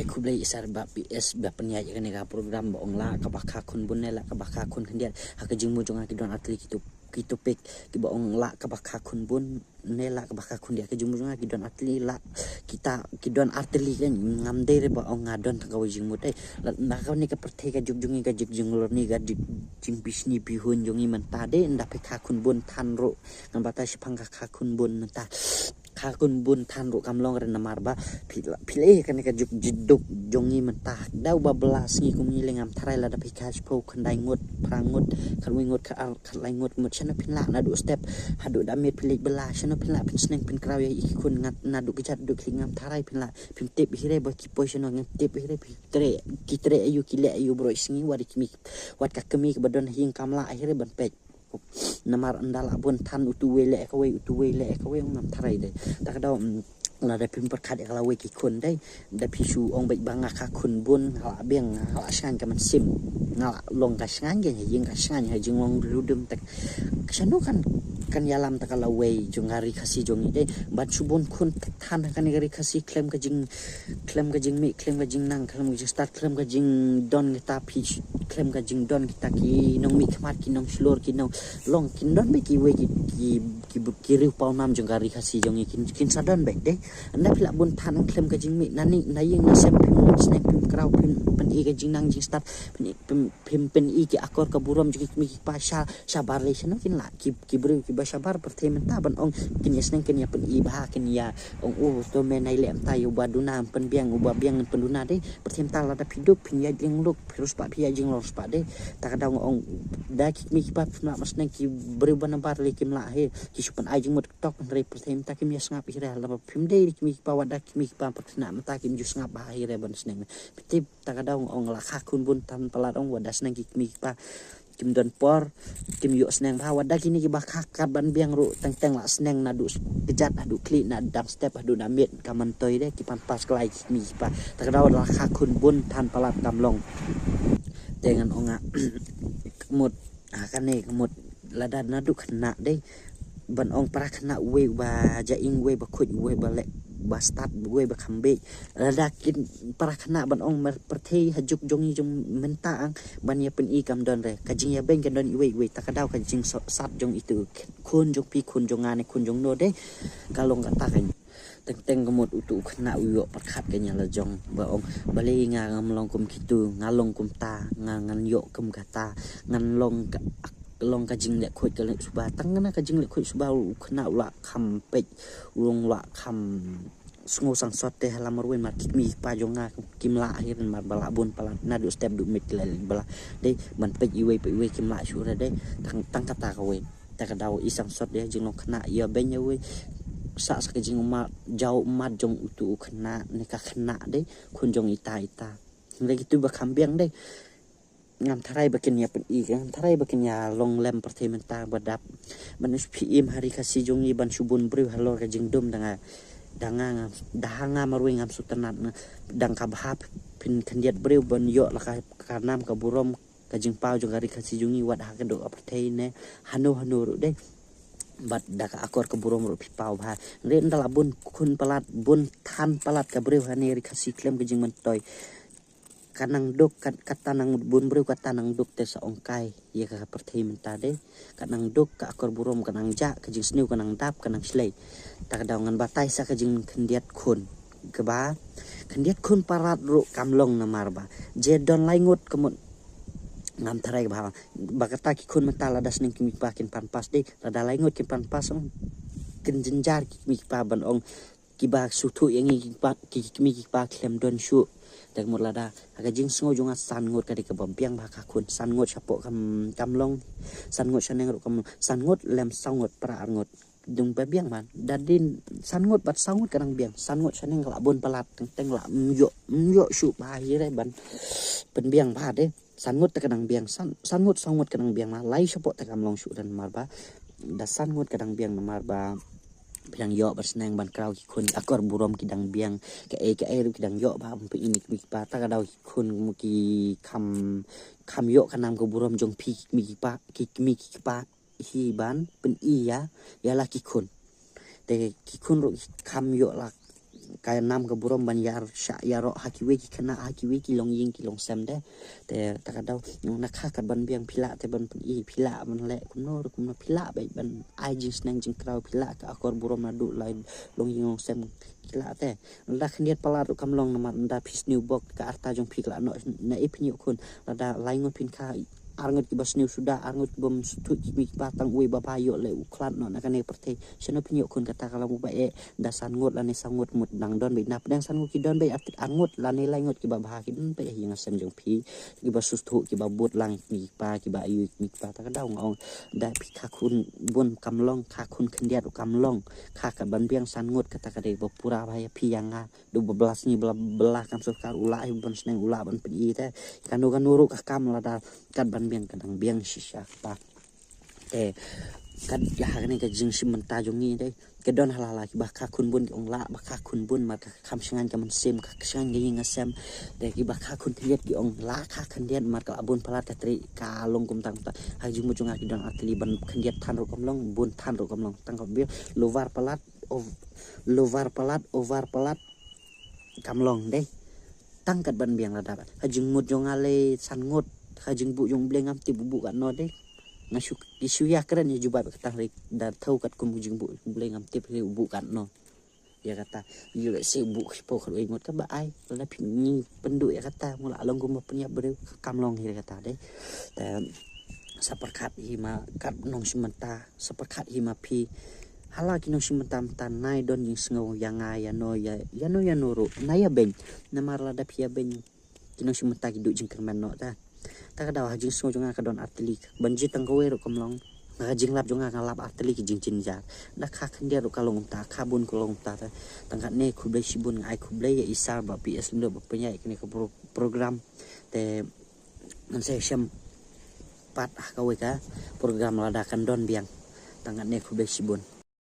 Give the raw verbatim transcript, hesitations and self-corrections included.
Khublei shibun ba P S ba pynïaid ïa kane ka program ba ong lah kaba kha khun bun ne lah kaba kha khun khyndiat. Ha ka jingmut jong nga ki don artylli ki tu, ki topic kiba ong lah kaba kha khun bun ne lah kaba kha khun khyndiat. Ka jingmut jong nga ki don artylli lah kita ki don artylli kan. Ngam dei re ba ong nga don tang kawei jingmut eh. Lah na kane ka pyrthei ka juk jong ngi ka juk jinglong ne ka juk jingbishni bihun jong ngi mynta de. Ynda phi kha khun bun than ruh ngan batai shaphang ka kha khun bun mynta. Kha khun bun than ruh kam long re namar ba phi la, phi la ïa kane ka juk jiduk jong ngi mynta. Da uba bylla sngi kum ngi leh ngam tharai lada phi kha shiphew khyndai ngut phra ngut khatwei ngut khatar khatlai ngut mut shano phin lah naduh step haduh da miet phi leit bylla shano phin lah phin sneng phin kraw ïa ki khun ngat naduh kjat duh khlieh ngam tharai phin lah phim tip hi re ba ki poi shano ngam tip hi re phi treh ki treh aïu ki leh aïu baroh sngi wat ki mih wat ka kmie kaba don ha ïing kam lah hi re ban peit. Namar ynda lah bun than utu wei leh kawei utu wei leh kawei ngam tharai de. Ta ka daw lada phim pyrkhat ïa ka lawei ki khun de da phi shu ong beit ba nga kha khun bun nga lah biang nga lah shngaiñ ka mynsiem nga lah long ka shngaiñ ka ïing ka shngaiñ ha jinglong rudum tak shano kan kan ïalam ta ka lawei jong ka ri Khasi jong ngi de ban shu bun khun than ha kane ka ri Khasi khlem ka jing khlem ka jingmih khlem ka jingnang khlem ka jingstad khlem ka jingdon kita phi khlem ka jingdon kita ki nongmihkhmat ki nongshlur ki nonglong kin don beit kiwei ki ki ki ki riewpaw nam jong ka ri Khasi jong ngi kin kin sa don beit de. Ynda phi lah bun than khlem ka jingmih na ïing na sem phim sneng phim kraw phim pyn-i ka jingnang jingstad phim phim pyn-i ki akor ka burom jong ki kmie ki kpa sha shabar lei shano kin lah ki ki briew kiba shabar pyrthei mynta ban ong kin ïa sneng kin ïa pyn-i bha kin ïa ong u to me nai leh mynta ïa uba duna pynbiang uba biang pynduna de. Pyrthei mynta lada phi duk phin ïa jingluk phi riewspah phi ïa jinglong riewspah de. Ta ka daw nga ong da ki kmie ki kpa phim lah ban sneng ki briew ba nabar lei kim lah hi ki shu pyn-ai jingmut tok hynrei pyrthei mynta kim ïa sngap hi re lada phim dei ki kmie ki kpa wat da ki kmie ki kpa pyrthei mynta kim ju sngap bha hi re ban sneng. Pyrthei ta ka daw nga ong lah kha khun bun than palat ong wat da sneng ki kmie ki kpa kim don por kim ïoh sneng bha wat da kine kiba kha kat ban biang ruh teng teng lah sneng naduh kjat haduh khlieh na dang step haduh na miet ka myntoi de ki pan pas klai ki kmie ki kpa ta ka daw lah kha khun bun than palat kam long. Te ngan ong nga ka mut ha kane ka mut lada naduh khynnah de ban ong para khynnah uwei uba jaing uwei ba khuid uwei ba leh ba stad uwei ba kham beit lada kin para khynnah ban ong pyrthei ha juk jong ngi jong mynta ang ban ïa pyn-i kam don re ka jingïabeiñ ka don iwei iwei ta ka daw ka jingsat jong itu khun jong phi khun jong nga ne khun jong no de. Ka long kata ka teng teng ka mut utu u khynnah u ïoh pyrkhat ka nia la jong ba ong balei nga ngam long kum kitu nga long kumta nga ngan ïoh kum kata ngan long ka long ka jingleh khuid ka leh suba tang na ka jingleh khuid suba u khynnah u la kham peit u long u la kham sngew sangsot te hala marwei mar ki kmie ki kpa jong nga kim lah hi ren mar ba lah bun palat naduh step duh miet ki la leit bylla de ban peit iwei pa iwei kim lah shuh re de. Tang tang kata kawei ta ka daw i sangsot de jinglong khynnah ïabeiñ iwei sa sa ka jingummat jaw ummat jong utu u khynnah ne ka khynnah de khun jong ita ita. Hynrei kitu ba kham biang de ngam tharai ba kin ïa pyn-i ngam tharai ba kin ïa long lem pyrthei mynta ba dap ban u shu phi im ha ri Khasi jong ngi ban shu bun briew halor ka jingdum da nga da nga ngam da ha nga marwei ngam sngewtynnat dang ka bha phin khyndiat briew ban ïoh la ka nam ka burom ka jingpaw jong ka ri Khasi jong ngi wat ha ka doh ka pyrthei ne hano hano ruh de. Bad da ka akor ka burom ruh phi paw bha. Hynrei ynda la bun khun palat bun than palat ka briew ha ne ri Khasi khlem ka jingmyntoi ka nang duk kata nang bun briew kata nang duk te sa ong kai ïa ka pyrthei mynta de. Ka nang duk ka akor burom ka nang jah ka jingsniew ka nang dap ka nang shlei. Ta ka daw ngan batai sa ka jingkhyndiat khun kaba khyndiat khun palat ruh kam long namar ba je don lai ngut ka mut ngam tharai kaba ba kata ki khun mynta lada sneng ki kmie ki kpa kin pan pas de lada lai ngut kin pan pas ong kin jynjar ki kmie ki kpa ban ong kiba shu thuh ïa ngi ki kmie ki kpa khlem don shuh. Te ka mut lada ha ka jingsngew jong nga san ngut ka dei kaba biang bha ka khun san ngut shapoh kam kam long san ngut shaneng ruh kam long san ngut lem saw ngut phra ar ngut. Dung ba biang man da dei san ngut bad saw ngut ka dang biang san ngut shaneng ka la bun palat teng teng la ym ïoh ym ïoh shuh bha hi re ban pynbiang bha de. San ngut te ka dang biang san san ngut saw ngut ka dang biang ma lai shapoh te kam long shuh dan mar ba da san ngut ka dang biang namar ba phi dang ïoh ban sneng ban kraw ki khun akor burom ki dang biang kaei kaei ruh ki dang ïoh ba phi ini ki pa ta ka daw ki khun ki kham kham ïoh ka nam ka burom jong phi ki kmie ki pa ki kmie ki pa hi ban pyn-i ïa ïa la ki khun. Te ki khun ruh ki kham ïoh la ka nam ka burom ban ïar shah ïaroh ha kiwei ki khynnah, ha kiwei ki longïing ki longsem de. Te ta ka daw na kha kat ban biang phi lah te ban pyni, phi lah ban leh kumno kumno, phi lah ban ai jingsneng jingkraw, phi lah ka akor burom naduh lai longïing longsem, phi lah te. Lada khyndiat palat ruh kam long namar lada phi sniew bok ka rta jong phi ka la noh. Na i phi ïoh khun, lada lai ngut phin kha, ar ngut kiba sniew suda, ar ngut kiba sniew suda, ki mih ba tang uwei ba bha ïoh leh u khlad noh na kane ka pyrthei. Shano phi ïoh khun, kata ka long uba eh. Da san ngut lane saw ngut mut dang don beit, na pdeng san ngut ki don beit ar ngut lane lai ngut kiba bha, ki don beit ha ïing ha sem jong phi, kiba sngewthuh, kiba bud lang ïa ki kmie ki kpa, kiba ïeit ïa ki kmie ki kpa. Ta ka daw nga ong, da phi kha khun bun kam long, kha khun khyndiat ruh kam long, kha kat ban biang san ngut, kata ka dei ba pura bha ïa phi ïa nga. Duh ba bylla sngi bylla, bylla kam sorkar u lah hi ban sneng, u lah ban pyni te. Kano kano ruh ka kam lada kat ban biang ka dang biang shisha kata. Te kat ïa ha kane ka jingshim bynta jong ngi te, ka don hala hala kiba kha khun bun ki ong lah ba kha khun bun, mar ka kham shngaiñ ka mynsiem, ka shngaiñ ka ïing ka sem. Te kiba kha khun khyndiat ki ong lah kha khyndiat, mar ka la bun palat ka trei ka long kumta kumta. Ha jingmut jong nga ki don artylli, ban khyndiat than ruh kam long, bun than ruh kam long. Tang ka biang, lovar palat, ov-, lovar palat, over palat, kam long de. Tang kat ban biang lada ha jingmut jong nga lei san ngut, ha jingbuh jong U Blei ngam tip u buh katno de. Nga shu, ki shu ïakren ïa jubab kata ri, da thaw katkum u jingbuh U Blei ngam tip ri u buh katno. Ïa kata, ïa lehse u buh shiphew khatwei ngut kaba ai, lada phi ngi pynduh ïa kata, mula long kumba pynïap briew, kam long hi kata de. Te sa pyrkhat hi ma kat nongshim bynta, sa pyrkhat hi ma phi. Hala ki nongshim bynta mynta nai don jingsngew ïa nga ïano ïa, ïano ïano ruh, nai ïa beiñ. Namar lada phi ïa beiñ, ki nongshim bynta ki duh jingkyrmen noh ta. Ta ka daw ha jingsngew jong nga ka don artylli, ban jied tang kawei ruh kam long. Nga ka jinglap jong nga nga lap artylli ki jingjynjar. Da kha khyndiat ruh ka long kumta, kha bun ka long kumta ta. Tang katne khublei shibun, nga ai khublei ïa i Sir Bah P S Lyngdoh ba pynïaid kane ka pro-, program. Te ngan sa shem pat ha kawei ka program lada kan don biang. Tang katne khublei shibun.